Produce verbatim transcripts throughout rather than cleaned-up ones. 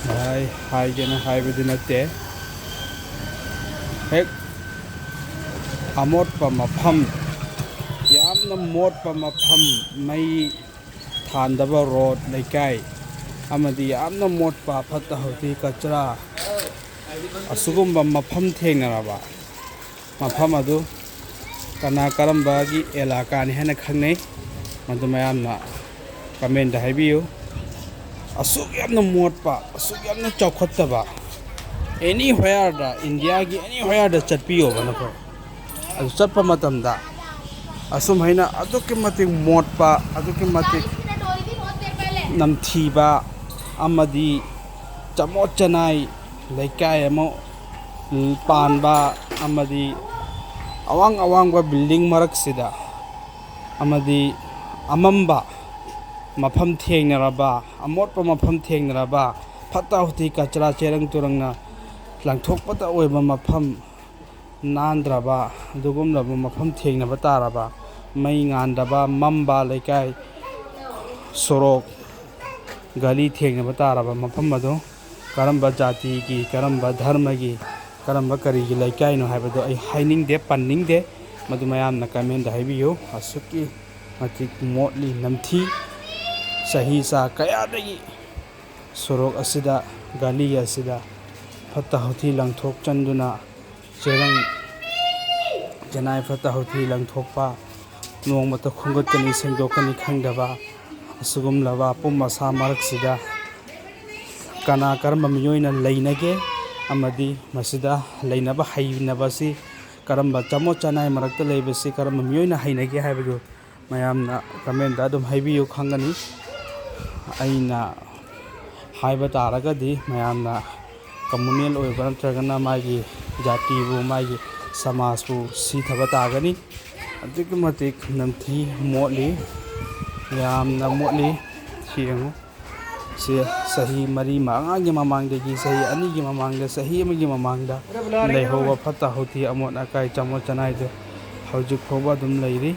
ꯚꯥꯏ, ꯍꯥꯏꯒꯦꯅ ꯍꯥꯏꯕꯗꯤ ꯅꯠꯇꯦ, ꯍꯦꯛ ꯑꯃꯣꯠꯄ ꯃꯐꯝ, ꯌꯥꯝꯅ ꯃꯣꯠꯄ ꯃꯐꯝ, ꯃꯩ ꯊꯥꯟꯗꯕ ꯔꯣꯗ, ꯂꯩꯀꯥꯏ, ꯑꯃꯗꯤ ꯌꯥꯝꯅ ꯃꯣꯠꯄ, ꯐꯠꯇ ꯍꯥꯎꯊꯤ, ꯀꯆꯔꯥ, ꯑꯁꯤꯒꯨꯝꯕ ꯃꯐꯝ ꯊꯦꯡꯅꯔꯕ, ꯃꯐꯝ ꯑꯗꯨ ꯀꯅꯥ ꯀꯔꯝꯕꯒꯤ ꯑꯦꯂꯥꯀꯥꯅꯤ ꯍꯥꯏꯅ ꯈꯪꯅꯩ, ꯃꯗꯨ ꯃꯌꯥꯝꯅ ꯀꯃꯦꯟꯗ ꯍꯥꯏꯕꯤꯌꯨ꯫ ꯑꯁꯨꯛ ꯌꯥꯝꯅ ꯃꯣꯠꯄ, ꯑꯁꯨꯛ ꯌꯥꯝꯅ ꯆꯥꯎꯈꯠꯇꯕ, ꯑꯦꯅꯤ ꯍ꯭ꯋꯦꯌꯔꯗ, ꯏꯟꯗꯤꯌꯥꯒꯤ ꯑꯦꯅꯤ ꯍ꯭ꯋꯦꯌꯔꯗ ꯆꯠꯄꯤꯌꯣꯕ ꯅꯈꯣꯏ꯫ ꯑꯗꯨ ꯆꯠꯄ ꯃꯇꯝꯗ ꯑꯁꯨꯝ ꯍꯥꯏꯅ ꯑꯗꯨꯛꯀꯤ ꯃꯇꯤꯛ ꯃꯣꯠꯄ, ꯑꯗꯨꯛꯀꯤ ꯃꯇꯤꯛ ꯅꯝꯊꯤꯕ ꯑꯃꯗꯤ ꯆꯃꯣꯠ ꯆꯅꯥꯏ ꯂꯩꯀꯥꯏ ꯑꯃ ꯄꯥꯟꯕ ꯑꯃꯗꯤ ꯑꯋꯥꯡ ꯑꯋꯥꯡꯕ ꯕꯤꯜꯗꯤꯡ ꯃꯔꯛꯁꯤꯗ ꯑꯃꯗꯤ ꯑꯃꯝꯕ ꯃꯐꯝ ꯊꯦꯡꯅꯔꯕ, ꯑꯃꯣꯠꯄ ꯃꯐꯝ ꯊꯦꯡꯅꯔꯕ, ꯐꯠꯇ ꯍꯥꯎꯊꯤ ꯀꯆꯔꯥ ꯆꯦꯔꯪ ꯇꯨꯔꯪꯅ ꯂꯪꯊꯣꯛꯄꯇ ꯑꯣꯏꯕ ꯃꯐꯝ, ꯅꯥꯟꯗ꯭ꯔꯕ ꯑꯗꯨꯒꯨꯝꯂꯕ ꯃꯐꯝ ꯊꯦꯡꯅꯕ ꯇꯥꯔꯕ, ꯃꯩ ꯉꯥꯟꯗꯕ, ꯃꯝꯕ ꯂꯩꯀꯥꯏ, ꯁꯣꯔꯣꯛ, ꯒꯂꯤ ꯊꯦꯡꯅꯕ ꯇꯥꯔꯕ ꯃꯐꯝ ꯑꯗꯨ ꯀꯔꯝꯕ ꯖꯥꯇꯤꯒꯤ, ꯀꯔꯝꯕ ꯙꯔꯃꯒꯤ, ꯀꯔꯝꯕ ꯀꯔꯤꯒꯤ ꯂꯩꯀꯥꯏꯅꯣ ꯍꯥꯏꯕꯗꯨ ꯑꯩ ꯍꯥꯏꯅꯤꯡꯗꯦ, ꯄꯟꯅꯤꯡꯗꯦ꯫ ꯃꯗꯨ ꯃꯌꯥꯝꯅ ꯀꯃꯦꯟꯗ ꯍꯥꯏꯕꯤꯌꯨ꯫ ꯑꯁꯨꯛꯀꯤ ꯃꯇꯤꯛ ꯃꯣꯠꯂꯤ, ꯅꯝꯊꯤ꯫ ꯆꯍꯤ ꯆꯥ ꯀꯌꯥꯗꯒꯤ ꯁꯣꯔꯣꯛ ꯑꯁꯤꯗ, ꯒꯂꯤ ꯑꯁꯤꯗ ꯐꯠꯇ ꯍꯥꯎꯊꯤ ꯂꯪꯊꯣꯛꯆꯟꯗꯨꯅ, ꯆꯦꯔꯪ ꯆꯦꯅꯥꯏ ꯐꯠꯇ ꯍꯥꯎꯊꯤ ꯂꯪꯊꯣꯛꯄ, ꯅꯣꯡꯃꯇ ꯈꯣꯝꯒꯠꯀꯅꯤ, ꯁꯦꯡꯗꯣꯛꯀꯅꯤ ꯈꯪꯗꯕ ꯑꯁꯤꯒꯨꯝꯂꯕ ꯑꯄꯨꯝ ꯑꯁꯥ ꯃꯔꯛꯁꯤꯗ ꯀꯅꯥ ꯀꯔꯝꯕ ꯃꯤꯑꯣꯏꯅ ꯂꯩꯅꯒꯦ ꯑꯃꯗꯤ ꯃꯁꯤꯗ ꯂꯩꯅꯕ ꯍꯩꯅꯕꯁꯤ, ꯀꯔꯝꯕ ꯆꯃꯣꯠ ꯆꯅꯥꯏ ꯃꯔꯛꯇ ꯂꯩꯕꯁꯤ ꯀꯔꯝꯕ ꯃꯤꯑꯣꯏꯅ ꯍꯩꯅꯒꯦ ꯍꯥꯏꯕꯗꯨ ꯃꯌꯥꯝꯅ ꯀꯃꯦꯟꯗ ꯑꯗꯨꯝ ꯍꯥꯏꯕꯤꯌꯨ, ꯈꯪꯒꯅꯤ꯫ ꯑꯩꯅ ꯍꯥꯏꯕ ꯇꯥꯔꯒꯗꯤ ꯃꯌꯥꯝꯅ ꯀꯝꯃꯨꯅꯦꯜ ꯑꯣꯏꯕ ꯅꯠꯇ꯭ꯔꯒꯅ ꯃꯥꯒꯤ ꯖꯥꯇꯤꯕꯨ, ꯃꯥꯒꯤ ꯁꯃꯥꯖꯄꯨ ꯁꯤꯊꯕ ꯇꯥꯒꯅꯤ꯫ ꯑꯗꯨꯛꯀꯤ ꯃꯇꯤꯛ ꯅꯝꯊꯤ, ꯃꯣꯠꯂꯤ, ꯌꯥꯝꯅ ꯃꯣꯠꯂꯤ꯫ ꯁꯤ ꯌꯦꯡꯉꯨ, ꯁꯤ ꯆꯍꯤ ꯃꯔꯤ ꯃꯉꯥꯒꯤ ꯃꯃꯥꯡꯗꯒꯤ, ꯆꯍꯤ ꯑꯅꯤꯒꯤ ꯃꯃꯥꯡꯗ, ꯆꯍꯤ ꯑꯃꯒꯤ ꯃꯃꯥꯡꯗ ꯂꯩꯍꯧꯕ ꯐꯠꯇ ꯍꯥꯎꯊꯤ, ꯑꯃꯣꯠ ꯑꯀꯥꯏ, ꯆꯃꯣꯠ ꯆꯅꯥꯏꯗꯨ ꯍꯧꯖꯤꯛ ꯐꯥꯎꯕ ꯑꯗꯨꯝ ꯂꯩꯔꯤ꯫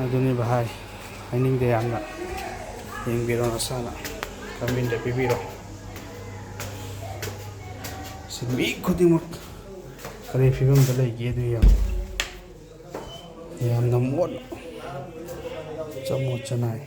ꯑꯗꯨꯅꯤ ꯚꯥꯏ, ꯍꯥꯏꯅꯤꯡꯗꯦ ꯌꯥꯝꯅ꯫ ꯌꯦꯡꯕꯤꯔꯣ ꯅꯁꯥꯅ, ꯀꯃꯦꯟꯗ ꯄꯤꯕꯤꯔꯣ꯫ ꯃꯤ ꯈꯨꯗꯤꯡꯃꯛ ꯀꯔꯤ ꯐꯤꯕꯝꯗ ꯂꯩꯒꯦ ꯑꯗꯨ ꯌꯦꯡꯉꯨ꯫ ꯌꯥꯝꯅ ꯃꯣꯠ, ꯆꯃꯣꯠ ꯆꯅꯥꯏ꯫